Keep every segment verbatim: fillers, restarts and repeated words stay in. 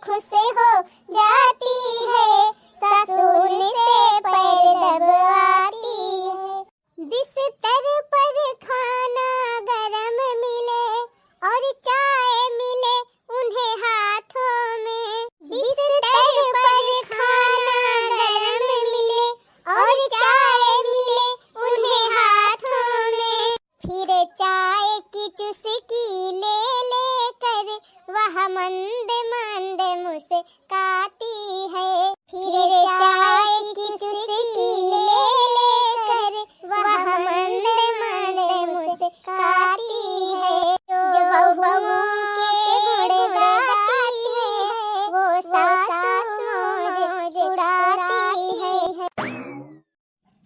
खुश हो जाती है, ससुर से पैर दबाती है। बिस्तर पर खाना गरम मिले और चाय मिले उन्हें हाथों में। बिस्तर पर खाना गरम मिले और चाय मिले उन्हें हाथों में। फिर चाय की चुस्की ले लेकर वह मंद मंद मुस्काती है। फिर चाय की चुस्की ले लेकर वह मंद मंद मुस्काती है। जो बहुओं के गुण गाती है, वो सासू मौज उड़ाती है।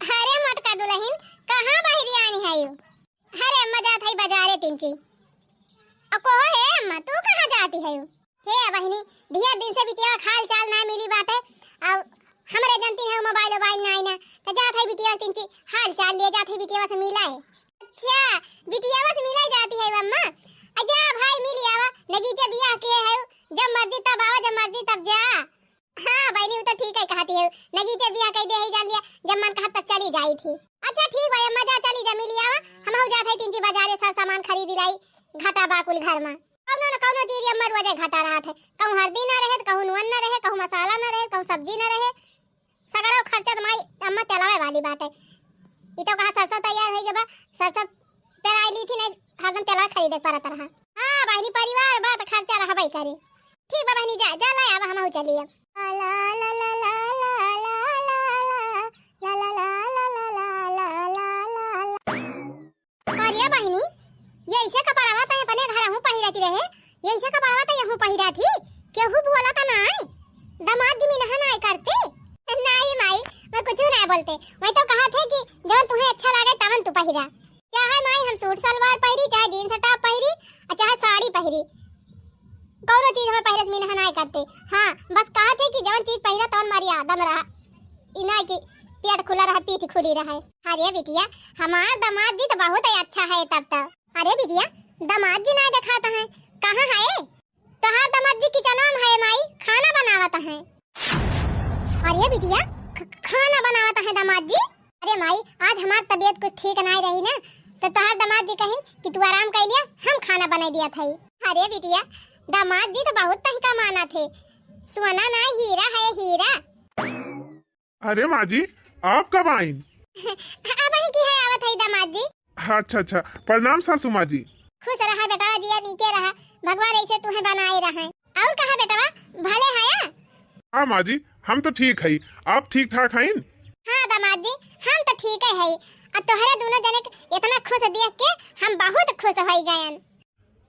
अरे मोटका दुलहिन, कहाँ बहिरी आनी है यू? अरे अम्मा जात है बाजारे तिनची। अ कहो हे अम्मा, तू कहाँ जाती है यू? हे बहिनी, ढेर दिन से बिटिया का हाल चाल ना मिली बाटे। अब हमरे जनती है मोबाइल वोबाइल ना आई ना, तो जात है बिटिया तिनची हाल चाल लिए जात है बिटिया से मिला है। अच्छा, बिटिया से मिला जाती है अम्मा? आ जा भाई मिल आवा, नगीचे बियाह किए है, जब मर्जी तब आवा, जब मर्जी तब जा। हाँ बहिनी, उ तो ठीक है कहती है, नगीचे बियाह कह दे है जान लिया, जब मन कहा तब चली जाई थी। अच्छा ठीक भाई अम्मा, जा चली जा मिली आवा, हमहू जात है तिनची बाजारे सब सामान खरीद लाई, घाटा बा कुल घर में। कौनो न कौनो चीज अम्मा रोजे घाटा रहत है, कहूँ हरदी ना रहे, कहूँ नून ना रहे, कहूँ मसाला ना रहे, कहूँ सब्जी ना रहे, सगरो खर्चा तो माई अम्मा चलावे वाली बात है। ई तो कहा सरसों तैयार हो गया बा, सरसों पेराई ली थी, नहीं हरदम तेलवा खरीदे पड़त रहा। हाँ बहिनी, परिवार बा त खर्चा रहबे करे। ठीक बा बहिनी, जा जा ला, अब हमहू चली अब। अरे बहिनी, यैसे कपड़वा तो अपने घर हूँ पहिरती रहे, यैसे कपड़वा तो यहूँ पहिरा थी, केहू बोला तो नाई? दामाद जी मिनहा नाई करते? नाई माई, मैं कुछ ना बोलते, मैं तो कहा थे कि जवन तुम्हें अच्छा लगे तवन तू पहिरा। चाहे माई हम सूट सलवार पहिरी, चाहे जींस टॉप पहिरी, और चाहे साड़ी पहिरी, कौनो चीज हमें पहिरे से मिनहा नाई करते। हाँ, बस कहा थे कि जवन चीज पहिरा तवन मारी आदम रहा, ई नाई कि पेट खुला रहा, पीठ खुली रहे। अरे बिटिया, हमार दामाद जी तो बहुत ही अच्छा है तब तो। अरे बिटिया, दामाद जी ना दिखाता है, कहाँ है? तोहार दामाद जी किचनवा में है माई, खाना बनावत है। अरे बिटिया, ख-, खाना बनावत है दामाद जी? अरे माई, आज हमार तबीयत कुछ ठीक नाई रही ना, तो तोहार दामाद जी कहिन कि तू आराम कर लिया, हम खाना बनाई दिया था। अरे बिटिया, दामाद जी तो बहुत तहिका माना थे, सोना ना हीरा है हीरा। अरे माँ जी, आप कब आइन? अब ही की है आवत है दामाद जी। अच्छा अच्छा, प्रणाम सासू माँ जी। खुश रहा बेटवा, जिया नीके रहा, भगवान ऐसे तुहे बनाए रहे। और कहा बेटवा, भले हया? हाँ माँ जी, हम तो ठीक हई, आप ठीक ठाक हईन? हाँ दामाद जी, हम तो ठीक है हई। अब तोहरे दोनों जने के इतना खुश देख के हम बहुत खुश हो गयन।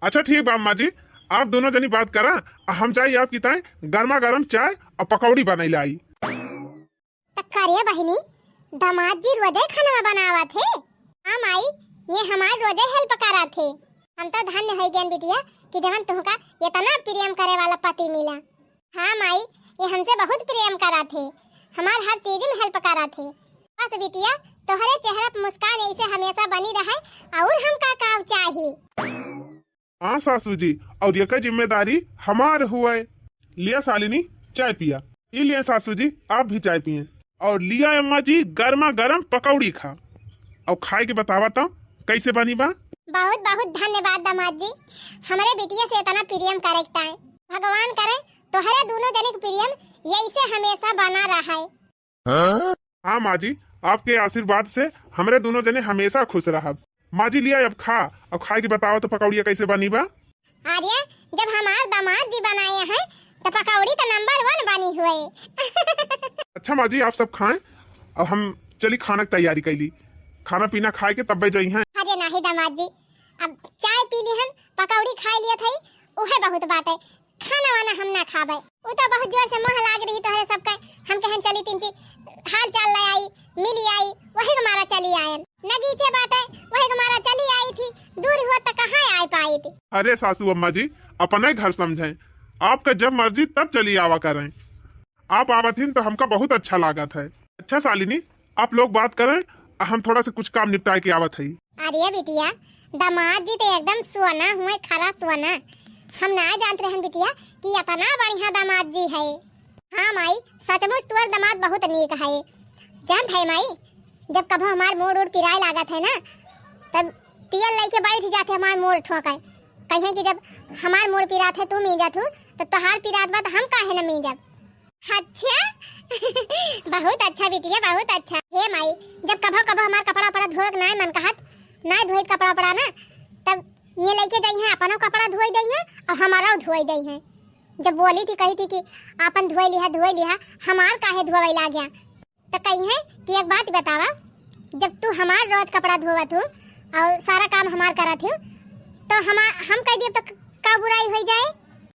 अच्छा ठीक बा अम्मा जी, आप दोनों जनी बात करा, हम जाई आपकी ताई गर्मा गर्म चाय और पकौड़ी बनाई लाई। त करे बहिनी, दामाद जी रोजे खाना बनावत है? हाँ माई, ये हमार रोजे help करत है। हम तो धन्य हो गयन बिटिया कि जवन तुहका इतना प्रेम करे वाला पति मिला। हाँ माई, ये हमसे बहुत प्रेम करत है, हमार हर चीज में help करत है। बस बिटिया, तोहरे चेहरा पे मुस्कान ऐसे हमेशा बनी रहे, और हम का का चाही? हाँ सासू जी, और ये जिम्मेदारी हमार हुए। लिया शालिनी, चाय पिया। ई लिया सासू जी, आप भी चाय पिए। और लिया अम्मा जी, गर्मा गर्म पकौड़ी खा, और खाए के बतावा तो कैसे बनी बा। बहुत बहुत धन्यवाद दामाद जी, हमरे बिटिया से इतना प्रेम करे के ताई। भगवान करे तोहरे दोनों जने के प्रेम यही से हमेशा बना रहा है। हाँ माँ जी, आपके आशीर्वाद से हमरे दोनों जने हमेशा खुश रहब। माँ जी लिया अब खा, अब खाए के बतावा तो पकौड़िया कैसे बनी बा। अरे, जब हमार दामाद जी बनाए हैं तो पकौड़ी तो number one बनी हुए। अच्छा माँ जी, आप सब खाएं, अब हम चली खाना की तैयारी कैली, खाना पीना खाए के तब्बे जाई हैं। अरे नाही दामाद जी, अब चाय पी लिहन, पकौड़ी खाए लिया थई, उहे बहुत बाटे। खाना वाना हम ना खाबे। उ तो बहुत जोर से मोह लाग रही तोहरे सबके। हम कहन चली तिनची हाल चाल ले आई, मिली आई, वही के मारा चली आयन। नगीचे बाटे, वही के मारा चली आई थी। दूर हुआ तो कहाँ आए पाई थी। अरे सासू अम्मा जी, अपने घर समझें, आपका जब मर्जी तब चली आवा करें। आप आवत हिन तो हमका बहुत अच्छा लागत है। अच्छा शालिनी, आप लोग बात करें, हम थोड़ा सा कुछ काम निपटाए के आवत हई। अरे बिटिया, दामाद जी तो एकदम सोना हुए, खरा सोना। हम ना जानत रहन बिटिया कि इतना बढ़िया दामाद जी है। हाँ माई, सचमुच तोर दामाद बहुत नीक है। जानत है माई, जब कभो हमार मूड़ उड़ पिराए लागत है ना, तब तेल लेके बैठ जाते हमार मूड़ ठोके। कहे कि जब हमार मूड़ पिरात है तू मीजत हूँ, तो तोहार पिरात बा तो हम काहे न मीजब। अच्छा। बहुत अच्छा बिटिया, बहुत अच्छा। हे माई, जब कभो कभो हमार कपड़ा उपड़ा धोए के नाय मन कहत, नाय धोइत कपड़ा उपड़ा ना, तब ये लेके जाई हैं, अपनो कपड़ा धोई दई हैं और हमारो धोई दई हैं। जब बोली थी, कही थी कि आपन धोए लिहा, धोए लिहा, हमार काहे धोवे लाग गया? तो कही है कि एक बात बतावा, जब तू हमार रोज कपड़ा धोवत हूँ और सारा काम हमार करत हूँ, तो हमार, हम कह दिए तो क-, का बुराई हो जाए?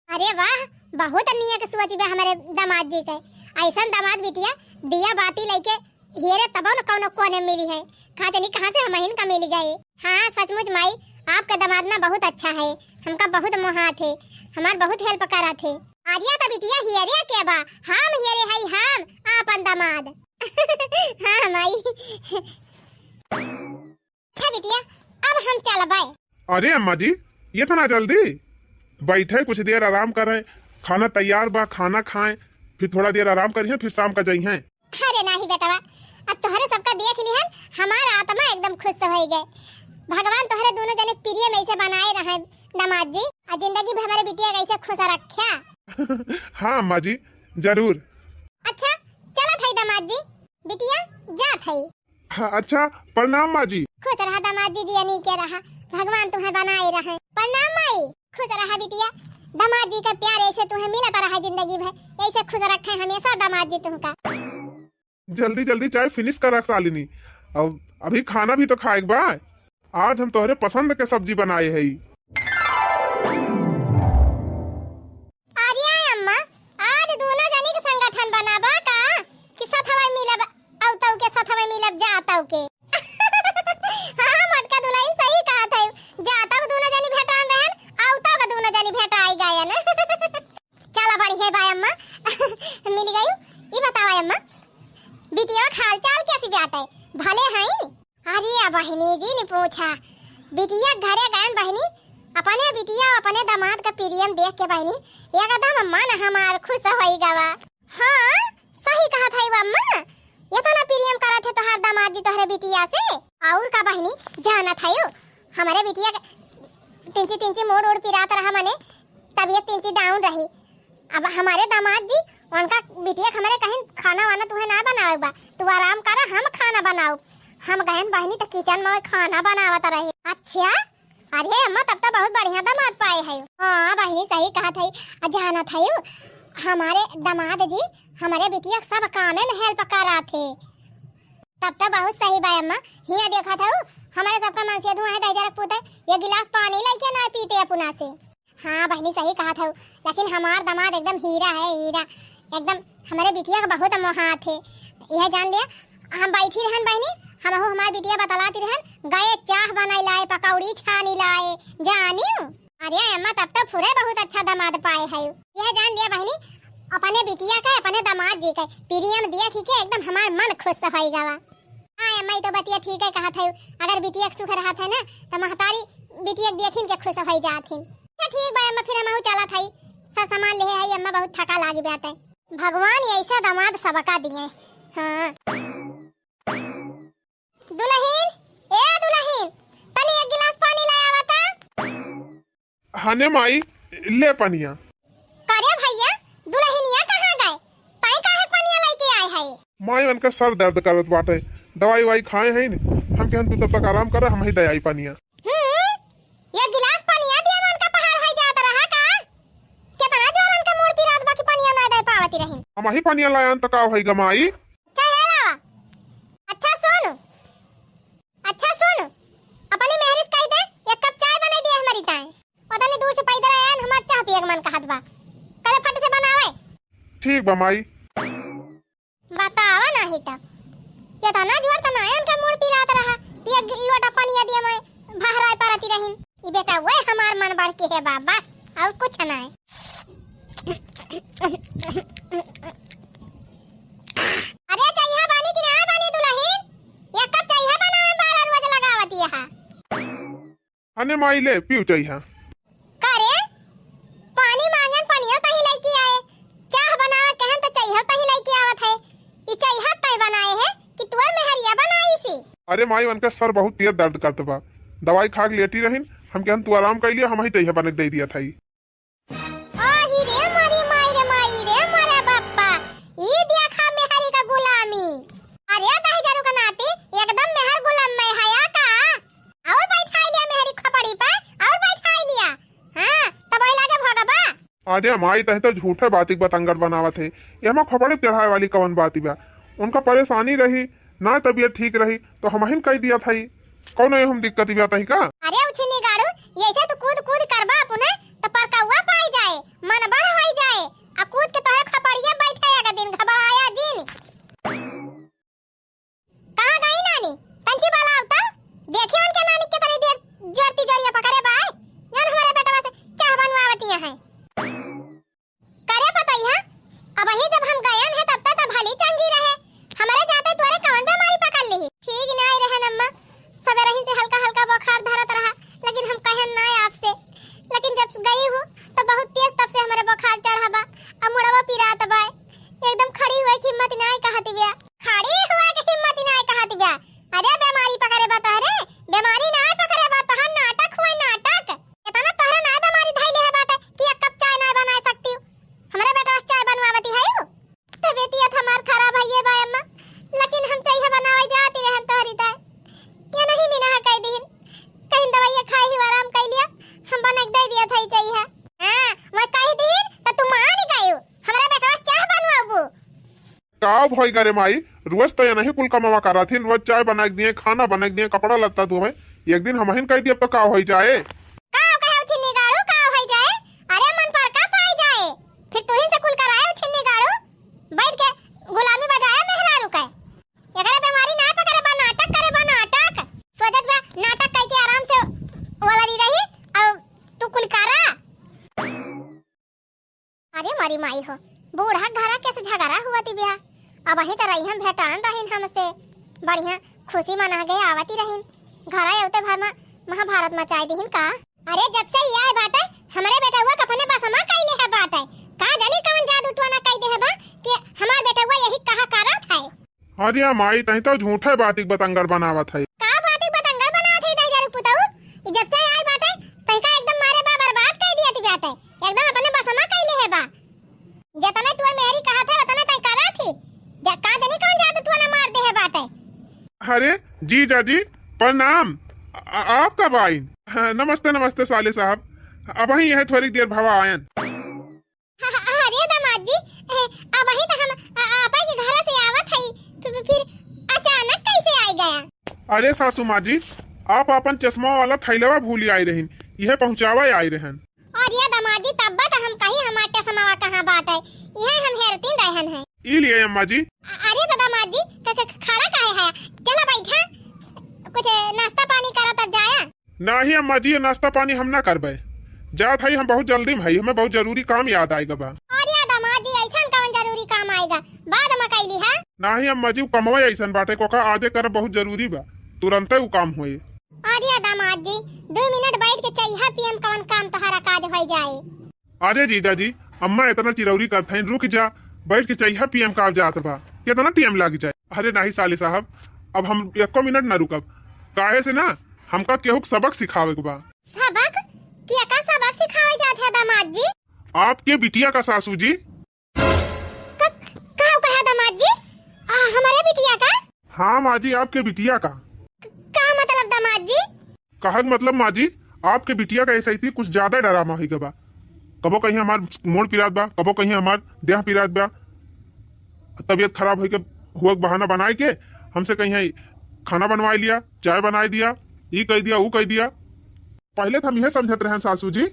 अरे वाह, बहुत नीक सोच बे हमारे दामाद जी के। ऐसन दामाद बिटिया दिया बाती लेके हेरे तबो न कौनो कोने मिली है। का जानी कहाँ से हमहिन का मिल गए। हाँ सचमुच माई, आपका दामाद ना बहुत अच्छा है, हमका बहुत मोहात है, हमार बहुत help करत है। अरे तो बिटिया हेरे के बा, हम हेरे हई हम, आपन दामाद। हाँ माई। अच्छा बिटिया, अब हम चलबे। अरे अम्मा जी, इतना जल्दी? बैठे, कुछ देर आराम करें, खाना तैयार बा, खाना खाएं, फिर थोड़ा देर आराम करिहें, फिर शाम का जइहें। अरे नाही बेटवा, अब तोहरे सबका देख लिहन, हमार आत्मा एकदम खुश हो गए। भगवान तोहरे दोनों जने के प्रिय में से बनाए रहे दामाद जी, और जिंदगी भर हमारे बिटिया के ऐसे खुश रख्या। हाँ अम्मा जी, जरूर। अच्छा, चलत हई दामाद जी, बिटिया जात हई। हाँ, अच्छा, प्रणाम माँ जी। खुश रहा दामाद जी, जियनी के रहा, भगवान तुम्हें बनाए रहे। प्रणाम माई। खुश रहा बिटिया, दामाद जी का प्यार ऐसे तुम्हें मिलत रहा जिंदगी भर, ऐसे खुश रखे हमेशा दामाद जी तुमका। जल्दी जल्दी चाय finish करा सालिनी, अब अभी खाना भी तो खाए के बा। आज हम तोहरे पसंद के सब्जी बनाए हई। अरे अम्मा, आज दोनों जनी के संगठन बनाबा का कि सथवा मिलब, आउतौ के सथवा मिलब जातौ के? हाँ, मोटका दुलहिन सही कहत है, जातौ के दोनों जनी भेटान रहन, आउतौ के दोनों जनी भेटाई गयन। चला बढ़िया बा अम्मा, मिल गई। ई बतावा अम्मा, बिटिया के हाल चाल कैसी बाटे? भले हैं? अरे बहिनी जी ने पूछा, बिटिया घरे गयन बहिनी, अपने बिटिया अपने दामाद का प्रेम देख के बहिनी एकदम मन हमार खुश होई गवा। हाँ, सही कहत है अम्मा, इतना प्रेम करत है तोहार दामाद जी तोहरे बिटिया से। और का बहिनी, जानत है हमारे बिटिया के तिंची तिंची मूड़ उड़ पिरात रहा, मने तबीयत तिंची down रही। अब हमारे दामाद जी, उनका बिटिया के हमारे कहीं खाना वाना तुहे ना बनावे बा, तू आराम करा, हम खाना बनाउब। हम गहन बहिनी तो kitchen में खाना बनावत रहे। अच्छा, अरे अम्मा, तब तो बहुत बढ़िया दामाद पाए है। हाँ बहिनी, सही कहत है। आ जानत है, हमारे दामाद जी हमारे बिटिया के सब कामे में help करा थे। तब तो बहुत सही बा अम्मा। हियाँ देखत है, हमारे सबका मनसिया धुआं है, दहिजरा पूते, ये गिलास पानी लेके ना पीते अपना से। हाँ बहिनी, सही कहत हऊ, लेकिन हमार दामाद एकदम हीरा है, हीरा। एकदम हमरे बिटिया के बहुत मोहात है। यह जान लिया, हम बैठी रहन बहिनी, हमहू हमार बिटिया बतलाती रहन, गए चाह बनाई लाए, पकौड़ी छानी लाए, जानियो। अरे अम्मा, तब तो फुरे बहुत अच्छा दामाद पाए है। यह जान लिया बहिनी, अपने बिटिया के, अपने दामाद जी के प्रेम देख के एकदम हमार मन खुश होई गवा। हाँ अम्मा, ई तो बतिया ठीक है कहत है, अगर बिटिया के सुख रहत है ना, तो महतारी बिटिया के देखिन के खुश होई जात हिन। अच्छा ठीक बा अम्मा, फिर हमहू चलत हई, सब सामान लेहे हई अम्मा, बहुत थका लागी बाटे। भगवान ऐसा दामाद सबका दिए। हाँ। दुलहिन, ए दुलहिन, तनी एक गिलास पानी ले आवा ता। हने माई, ले पनिया। करे भैया, दुलहिनिया कहाँ गए? ताई काहे पनिया लेके आए है? माई, उनका सर दर्द करत बाटे, दवाई वाई खाए हैं न। हम कहन तू तब तक आराम कर, हम ही दे आई पनिया। हम्म, ये गिलास पनिया दिए में उनका पहाड़ है जात रहा का? कितना जोर उनका मूड़ पिरात बा कि पनिया ना दे पावती रही। हम ही पनिया लायन तो का होई ग माई? चाहे लावा। अच्छा सुन, अच्छा सुन, अपनी मेहरिस कह दे, एक कप चाय बना दे हमारी ताए। पता नहीं दूर से पैदल आया न, हमार चाह पिए के मन कहत बा। कल फट से बनावे। ठीक बा माई। बतावा नाही त। ये तो ना जोर त ना उनका मूड़ पिरात रहा। ये गि-, लोटा पनिया दिए मैं बहराए पारती रहीन। ई बेटा वे हमार मन बढ़ के है बा, बस और कुछ ना है। अरे चाहिए बानी कि ना बानी दुलहिन? एक कप चाहिए बनावे बारह रोज लगावत यहाँ। अने माई ले पीऊ चाहिए। का रे? अरे माई, उनके सर बहुत तेज दर्द करत बा, दवाई खा के लेटी रहिन, हम कहन तू आराम कर लिया, हम ही तैहे बने के दे दिया था। आही रे मारी माई रे माई रे मोरे बप्पा, ई देखा मेहरी का गुलामी। अरे दहिजरू का नाती, एकदम मेहर गुलाम में हया का? और बैठाई लिया मेहरी खपड़ी पे, और बैठाई लिया। हाँ, तब वही लागे भगबा। अरे माई, तही तो झूठे बाती के बतंगड़ बनावत है। एमा खपड़ी चढ़ाए वाली कवन बाती बा? उनका परेशानी रही, ना तबीयत ठीक रही, तो हमहिन कह दिया था। कौनो एहम दिक्कत बा तही का? अरे उछिनी गाड़ू, ऐसे तू कूद कूद करबा अपने, तो परकौआ पाई जाए, मन बड़ होई जाए, आ कूद के तोहरे खपड़िया बैठे एक दिन, घबराया जिन। कहाँ गई नानी? तंची वाला आवता। देखियो उनके नानी कितनी देर जोरती जोरिया पकड़े बाय। जन हमारे बेटवा से चाह बनवावतिया है। करे पतई है, अब ही जब हम गयन है तब तक तो भली चंगी रहे। हमारे जाते तोरे कौन बीमारी पकड़ ली? ठीक नहीं रहे अम्मा, सवेरे ही से हल्का हल्का बुखार धरत रहा, लेकिन हम कहन ना आपसे। लेकिन जब गई हूँ तो बहुत तेज तब से हमारे बुखार चढ़ा बा, अब मुड़वा पिरात बा, एकदम खड़ी हुए की हिम्मत नहीं कहती बिया। खड़ी हुआ के हिम्मत नाय कहत बा। अरे बीमारी पकड़े बा तोहरे, बीमारी नाय पकड़े बा तोहर, नाटक हुआ नाटक। इतना तोहरे नाय बीमारी धइले है बाटे कि एक कप चाय नाय बनाए सकती हूँ। हमरे बेटा से चाय बनवावती है यू। तबीयत हमार खराब है ये बा अम्मा, लेकिन हम चाय बनावे जाती रहन तोहरी ताय। ये नहीं मीना है कह दीन, कहीं दवाइया खाई ही आराम कर लिया, हम बना के दे दिया था ये चाय है। हाँ, मैं कह दीन तो तू मान गई हो, हमरे बेटा से चाय बनवाबू। का भई करे माई, रोज तो ये नहीं कुल कमावा करा थी, रोज चाय बना के दिए, खाना बना के दिए, कपड़ा लत्ता धोवे, एक दिन हमहिन कह दिए तो का होई जाए? का कहे उछिन्नी गाड़ू, का होई जाए? अरे मन पर का पाई जाए? फिर तू ही से कुल कराए उछिन्नी गाड़ू, बैठ के गुलामी बजाए मेहरारू के। एकरे बीमारी ना पकड़े बा, नाटक करे बा, नाटक। सोचत बा नाटक कह के आराम से वाला रही, और तू कुल करा। अरे मरी माई हो, बूढ़ा घरा कैसे झगड़ा हुआ थी ब्याह। अब वहीं तो रही हम भेटान रहीन हमसे, बढ़िया खुशी मना गए आवती रहीन। घर आते भर में महाभारत मचाई दीहिन का। अरे जब से ये आए बाटे, हमरे बेटउआ के अपने बसमा कैले है बाटे। का जानी कौन जादू टोना कई दे है बा कि हमार बेटउआ यही कहा करत है। अरे माई, तही तो झूठे बाती के बतंगड़ बनावत है। का बाती के बतंगड़ बनावत है दहिजरू पुतऊ? ई जब से आए बाटे, तही का एकदम मारे बा बर्बाद कर दिया थी बाटे। एकदम अपने बसमा कैले है बा। जतने तोर मेहरी कहा था, वतने तय करा थी। जा, का जानी कौन जादू टोना मार दे है बाटे। अरे जीजा जी, प्रणाम। आ, आप कब आइन? हाँ, नमस्ते, नमस्ते साले साहब। अब वहीं यह थोड़ी देर भवा आयन। अरे दामाद जी, ए, अब वहीं तो हम आ, आपा के घर से आवत हई, फि-, फि-, फिर अचानक कैसे आ गया? अरे सासू माँ जी, आप अपन चश्मा वाला थैलवा भूली आई रहीन, यह पहुँचावा आई रहन। अरे दामाद जी, तब तो हम कही हमार चश्मावा कहाँ बाटे, यह हम हेरतीन रहन है। ई लिए अम्मा जी। अ-, अरे तो दामाद जी, क-, क-, खड़ा काहे है? चला बैठा, कुछ नाश्ता पानी करा तब जाया। नाही अम्मा जी, ये नाश्ता पानी हम ना करबे। जात हई, हम बहुत जल्दी में हई, हमें बहुत जरूरी काम याद आएगा बा। अरे दामाद जी, ऐसन कौन जरूरी काम आएगा? बाद में कैली है। नाही अम्मा जी, उ कमवा ऐसन बाटे, कोका आजे करब बहुत जरूरी बा, तुरंते उ काम होए। अरे दामाद जी, दो मिनट बैठ के चइहा पियम, कौन काम तोहरा काज होई जाए। अरे जीजा जी, अम्मा इतना चिरौरी करत हईन, रुक जा, बैठ के चइहा पियम का जात बा, कितना टाइम लाग जाए। अरे नाही साले साहब, अब हम एको मिनट ना रुकब, काहे से ना हमका केहू के सबक सिखावे के बा। सबक? क्या का सबक सिखावे जात है दामाद जी? आपके बिटिया का सासू जी। का, का कहा दामाद जी? आ, हमारे बिटिया का? हाँ माँ जी, आपके बिटिया का। का मतलब दामाद जी? कहक मतलब माँ जी, आपके बिटिया का ऐसे ही कुछ ज्यादा डरामा होई गबा। कबो कहीं हमार मोड़ पिरात बा, कबो कहीं हमार देह पिरात बा। तबीयत खराब होई के, हुआ के बहाना बनाए के हमसे कहीं है खाना बनवाई लिया, चाय बनाई दिया, ई कह दिया, ऊ कह दिया। पहले तो हम यह समझत रहन सासू जी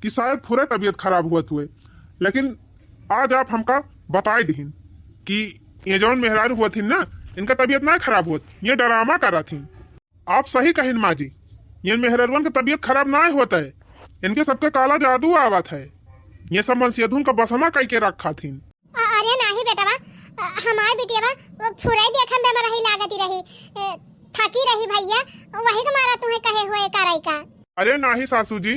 कि शायद पूरा तबीयत खराब हुआ हुए, लेकिन आज आप हमका बताए दिहिन कि ये जौन मेहरारू हुआ थी ना, इनका तबीयत ना खराब हुआ, ये डरामा करा थी। आप सही कहिन माँ जी, ये मेहररुअन के तबीयत खराब ना होत है, इनके सबके काला जादू आवत है। ये सब मनसेधुन का बसमा कई के रखा थीन। अ-, अरे नाही बेटवा, अ, हमार बिटिया बा, वो फुरई देखम बे मरही लागती रही, ए, थकी रही भैया, वही के मारा तुम्हें कहे हुए करई का। अरे नाही सासू जी,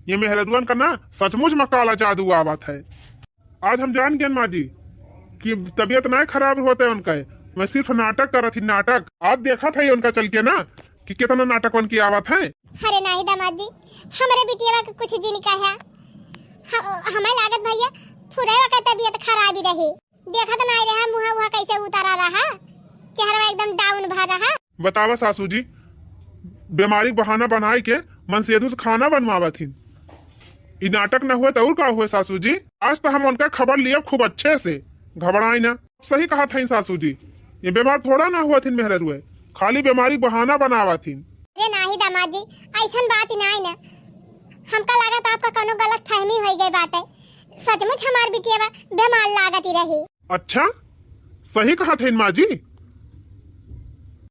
ये मेहररुअन का ना सचमुच में काला जादू आवत है। आज हम जान गए माँ जी कि तबीयत ना खराब होते उनका, मैं सिर्फ नाटक करत ही, नाटक। आज देखत है उनका चल के ना कि कितना नाटक बन के आवत है। अरे नाही दामाद जी, हमरे बिटिया के कुछ जिन कहा। ह-, हमें लागत भैया थोड़ा का तबीयत खराब ही रही। देखत नाही रहा, मुहा उहा कैसे उतारा रहा, चेहरा एकदम डाउन भा रहा। बतावा सासू जी, बीमारी के बहाना बनाए के मनसेधु से खाना बनवावत हिन। ई नाटक न हुए तो और का हुए सासू जी? आज तो हम उनका खबर लिया खूब अच्छे से, घबराई ना। सही कहा था सासू जी, ये बीमार थोड़ा ना हुआ थिन मेहररुए, खाली बीमारी के बहाना बनावा थिन। अरे नाही दामाद जी, ऐसन बात ही नाही ना। हमका लागत आपका कोनो गलत फहमी हो गई बाटे। सचमुच हमार बिटिया बीमार लागत ही रही। अच्छा, सही कहा थे माँ जी?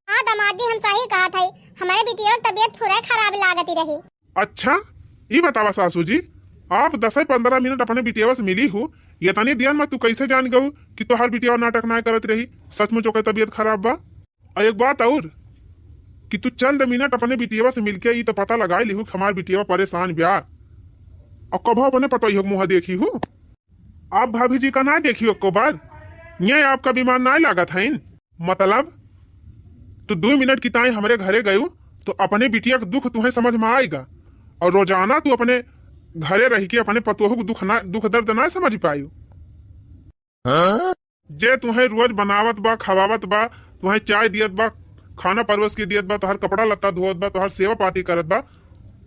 हाँ दामाद जी, हम सही कहा थे, हमारे बिटिया की तबीयत थोड़ा खराब लागत ही रही। अच्छा, ई बतावा सासू जी, आप दस पन्द्रह मिनट अपने बिटियावा से मिली हो, इतनी देर में तू कैसे जान गऊ कि तोहार बिटियावा नाटक ना करत रही, सचमुच ओकर तबीयत खराब बा? और एक बात और कि तू चंद मिनट अपने बिटियावा से मिलके ई तो पता लगा लिहू कि हमार बिटियावा परेशान ब्या, और कभो अपने पतोहियो के मुँह देखी हो। आप भाभी जी का ना देखियो एको बार, ये आपका बीमार ना लागत है? मतलब, तू दो मिनट की ताई हमरे घरे गयू, तो अपने बिटिया के दुख तुहे समझ में आएगा, और रोजाना तू अपने घरे रह के अपने पतोहू के दुख ना, दुख दर्द ना समझ पायू। हाँ? जे तुहे रोज बनावत बा, खवावत बा, तुहे चाय दियत बा, खाना परोस के दियत बा, तोहर कपड़ा लत्ता धोवत बा, तोहर सेवा पाती करत बा,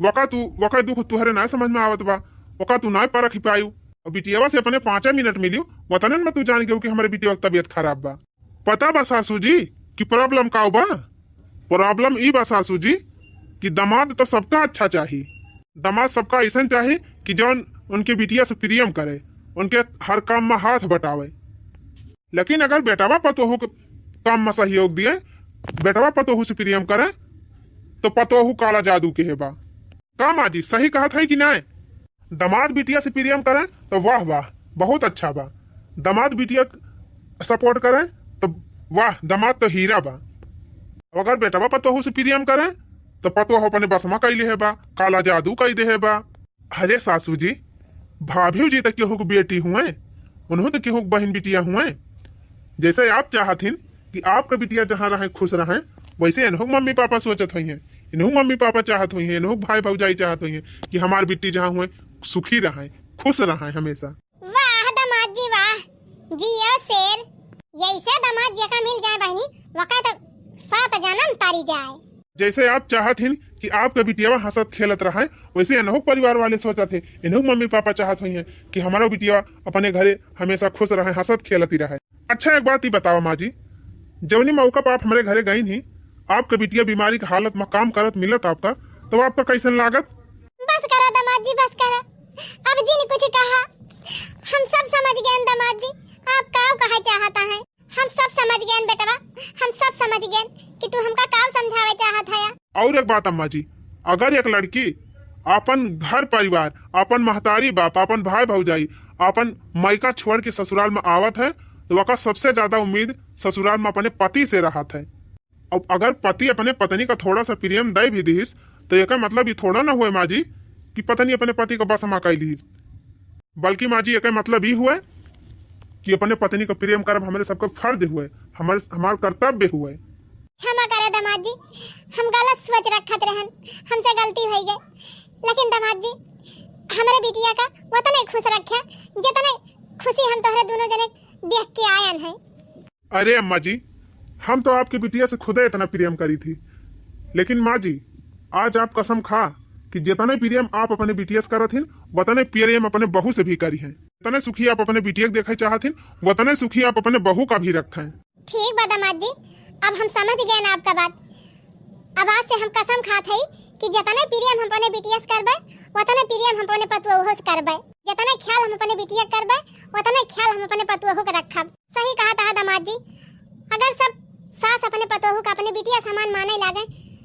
वका तू, वका दुख तुहरे ना समझ में आवत बा, वका तू ना परख पायू। और बिटियावा से अपने पाँचे मिनट मिलियो, वतनन में तू जान गयो कि हमरे बिटिया के तबीयत खराब बा। पता बा सासू जी कि प्रॉब्लम का बा? प्रॉब्लम ई बा सासू जी कि दामाद तो सबका अच्छा चाही, दामाद सबका ऐसन चाही कि जौन उनके बिटिया से प्रेम करे, उनके हर काम में हाथ बटावे। लेकिन अगर बेटवा पतोहू के काम में सहयोग दिए, बेटवा पतोहू से प्रेम करे, तो पतोहू काला जादू के है बा। का माँ जी, सही कहत है कि नाय? दामाद बिटिया से प्रेम करें तो वाह वाह, बहुत अच्छा बा। दामाद बिटिया सपोर्ट करें तो वाह, दामाद तो हीरा बा। अगर बेटवा पतोहू से प्रेम करें तो पतोहू अपने बस में कैले है बा, काला जादू कई दे है बा। अरे सासू जी, भाभी जी तो केहू के बेटी हुए, उन्हों तो केहू के बहन बिटिया हुए। जैसे आप चाहत हिन कि आपका बिटिया जहाँ रहे खुश रहे, वैसे इन्हों के मम्मी पापा सोचत हुई हैं, इन्हों के मम्मी पापा चाहत हुई हैं, इन्हों के भाई भौजाई चाहत हुई हैं कि हमार बिट्टी जहाँ हुए सुखी रहे, खुश रहे हमेशा। वाह दामाद जी वाह, जियो शेर। यैसे दामाद जेका मिल जाए बहनी, वका तो सात जन्म तारी जाए। जैसे आप चाहत हिन कि आपका बिटियावा हंसत खेलत रहे, वैसे इन्हों के परिवार वाले सोचत है, इन्हों के मम्मी पापा चाहत हुई हैं कि हमारा बिटिया अपने घरे हमेशा खुश रहे, हंसत खेलत ही रहे। अच्छा, एक बात ही बतावा माँ जी, जौनी मौका पर आप हमारे घरे गई नहीं, आपका बिटिया बीमारी के हालत में काम करत मिलत आपका, तो आपका कैसन लागत? बस करा दामाद जी, बस करा, अब जिन कुछ कहा, हम सब समझ गए दामाद जी, आप का कहा चाहता है। हम सब समझ गए बेटवा, हम सब समझ गए कि तू हमका का समझावे चाहत है। और एक बात अम्मा जी, अगर एक लड़की अपन घर परिवार, अपन महतारी बाप, अपन भाई भौजाई, अपन मायका छोड़ के ससुराल में आवत है, तो वका सबसे ज्यादा उम्मीद ससुराल में अपने पति से रहत है। अब अगर पति अपने पत्नी का थोड़ा सा प्रेम दे भी दिहिस, तो एकर मतलब ई थोड़ा ना हुए माँ जी कि पत्नी अपने पति का बस में कई लिहिस, बल्कि माँ जी एकर मतलब ई हुए कि अपने पत्नी का प्रेम करब हमरे सबका फर्ज हुए, हमरे, हमार कर्तव्य हुए। क्षमा करे दामाद जी, हम गलत सोच रखत रहन, हमसे गलती भई गए। लेकिन दामाद जी, हमरे बिटिया का वतने खुश रखे, जितने खुशी हम तोहरे दोनों जने देख के आयन है। अरे अम्मा जी, हम तो आपके बिटिया से खुदे इतना प्रेम करी थी, लेकिन माँ जी, आज आप कसम खा कि जितने प्रेम आप अपने बिटिया से करत हिन, वतने प्रेम अपने बहू से भी करी हैं। जितने सुखी आप अपने बिटिया के देखे चाहत हिन, वतने सुखी आप अपने बहू का भी रखें। ठीक बा दामाद जी, अब हम समझ गए ना आपका बात। अब आज से हम कसम खात हई कि जितने प्रेम हम अपने बिटिया से करबे, उतने प्रेम हम अपने पतोहू से करबे। जितने ख्याल हम अपने बिटिया के करबे, उतने ख्याल हम अपने पतोहू के रखब। सही कहा था दामाद जी, अगर सब सास अपने पतोहू का अपने बिटिया समान माने लागे,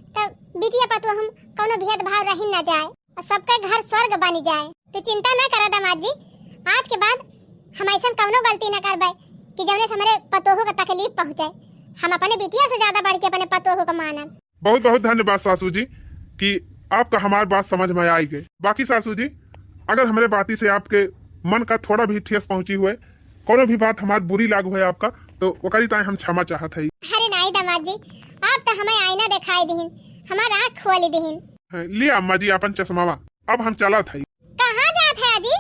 तो बिटिया पतोहू में कौनो भेदभाव रही न जाए और सबका घर स्वर्ग बन जाए। तो चिंता ना करा दामाद जी, आज के बाद हम ऐसा कौनो गलती ना करबे कि जौने से हमारे पतोहू का तकलीफ पहुँचे। हम अपने बिटिया से ज्यादा बढ़ के अपने पतोहू का मानब। बहुत बहुत धन्यवाद सासू जी कि आपका हमार बात समझ में आई गई। बाकी सासू जी, अगर हमरे बाती से आपके मन का थोड़ा भी ठेस पहुंची हुए, कोनो भी बात हमार बुरी लाग हुए आपका, तो ओकरी ताई हम क्षमा चाहत हई। अरे नाई दामाद जी, आप तो हमें आईना देखाई दिहिन, हमार आँख खोली दिहिन। हाँ, लिया अम्मा जी आपन चश्मावा, अब हम चलत हई। कहाँ जात है अजी?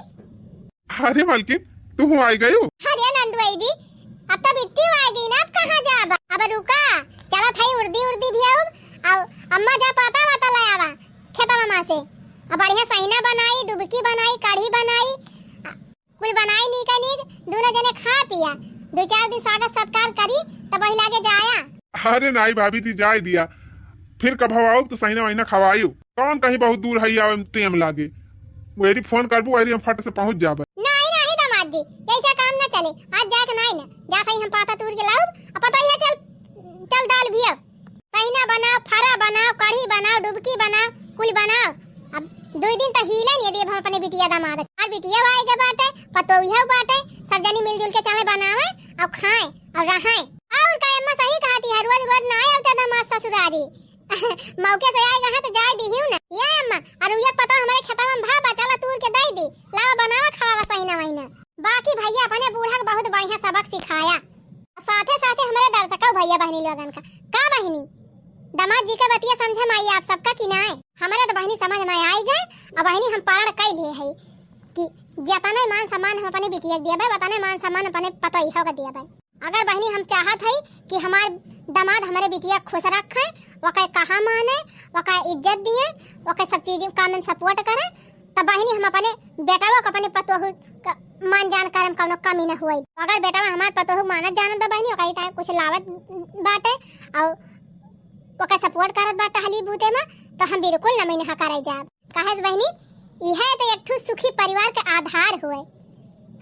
अरे मलकिन, तू हूँ आई गयू? अरे नंदुआई जी, अब तो बिट्टी आई गई ना, अब कहाँ जाब? अब रुका, चलत हई उर्दी उर्दी भी आउब, अउ अम्मा जा पाता वाता ले आवा खेतवा मा से। अब बढ़िया सहिना बनाई, डुबकी बनाई, कढ़ी बनाई, कुल बनाई नीक नीक, दुनो जने खा पिया, दुइ चार दिन स्वागत सत्कार करी, तब वही लागे जाया। अरे नाई भाभी, ती जाए दिया, फिर कभो आउब तो सहिना वहिना खवायू। कौन कहीं बहुत दूर है, आवे में टेम लागे, वही फोन करबू, वही हम फट से पहुँच जाबे। नाई नाई दामाद जी, ऐसा काम ना चले, आज जाए के नाई ना, जात हई हम पाता तूर के लाउब, अब पता ही है चल, चल दाल भी अब। सहिना बनाओ, फरा बनाओ, कढ़ी बनाओ, डुबकी बनाओ, कुल बनाओ। अब दुइ दिन तो हिले नहीं देब हम अपने बिटिया दामाद। और बिटिया आए के बाटे, पतोहिया बाटे, सब जनी मिलजुल के चले बनावे, अब खाए और रहे। और का अम्मा सही कहती है, रोज रोज ना आए होते दामाद ससुरारी। मौके से आए गए तो जाए दी ही ना। ये अम्मा, और ये पता हमारे खेतवा में भा बचाला तूर के दे दी, लावा बनावा खावा सहिना वहिना। बाकी भैया अपने बूढ़ा के बहुत बढ़िया सबक सिखाया। साथे साथे हमारे दर्शकों भैया बहनी लोगन का, का बहनी, दामाद जी के बतिया समझे में आई आप सबका कि नाय? हमारे तो बहनी समझ में आई गए। अब बहनी हम पारण कई लिए है कि जतने मान सम्मान हम अपने बिटिया के दिया बे, उतने मान सम्मान अपने पतोहिया के दिया बे। अगर बहनी हम चाहत है कि हमार दामाद हमारे बिटिया खुश रखे, वके कहा माने, वके इज्जत दिए, वके सब चीज काम में सपोर्ट करे, तब बहिनी हम अपने बेटवा को अपने पतोहू क मान जान करे में कौनो कमी न हुई। अगर बेटवा हमार पतोहू मानत जानत बा बहिनी, ओकरी ताई कुछ लावत बाटे और ओकर सपोर्ट करत बाटे हली बूते में, तो हम बिल्कुल न मैंने हकारे जाब। काहे से बहिनी, इहे तो एक ठो सुखी परिवार के आधार हुए।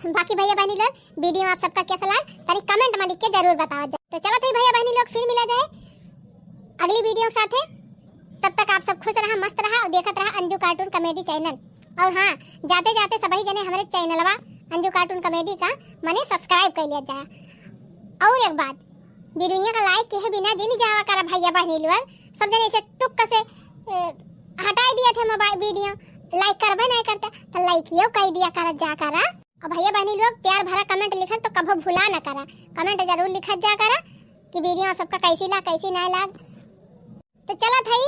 बाकी भैया बहिनी लोग, वीडियो आप सबका कैसा लाग, तनी कमेंट में लिख के जरूर बतावा जाए। तो चलत ही भैया बहिनी लोग, फिर मिला जाए अगली वीडियो के साथे। तब तक आप सब खुश रहा, मस्त रहा और देखत रहा अंजू कार्टून कॉमेडी चैनल। और हाँ, जाते जाते सबही जने हमारे चैनलवा अंजू कार्टून कॉमेडी का मने सब्सक्राइब कर लिया जाए। और एक बात, वीडियो का लाइक किए बिना जिन जावा करा भैया बहिनी लोग, सब जने इसे टुक से, ए, हटाई दिया थे मोबाइल वीडियो, लाइक करबे नहीं करते तो लाइकियो कर दिया करा जा करा। और भैया बहिनी लोग प्यार भरा कमेंट लिखक तो कभो भुला न करा, कमेंट जरूर लिखत जा करा कि वीडियो आप सबका कैसी लाग, कैसी नहीं लाग। तो चलत हई,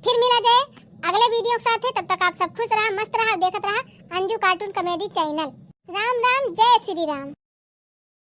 फिर मिला जाए अगले वीडियो के साथे। तब तक आप सब खुश रहा, मस्त रहा, देखत रहा Anju cartoon comedy channel. Ram Ram, जय श्री राम।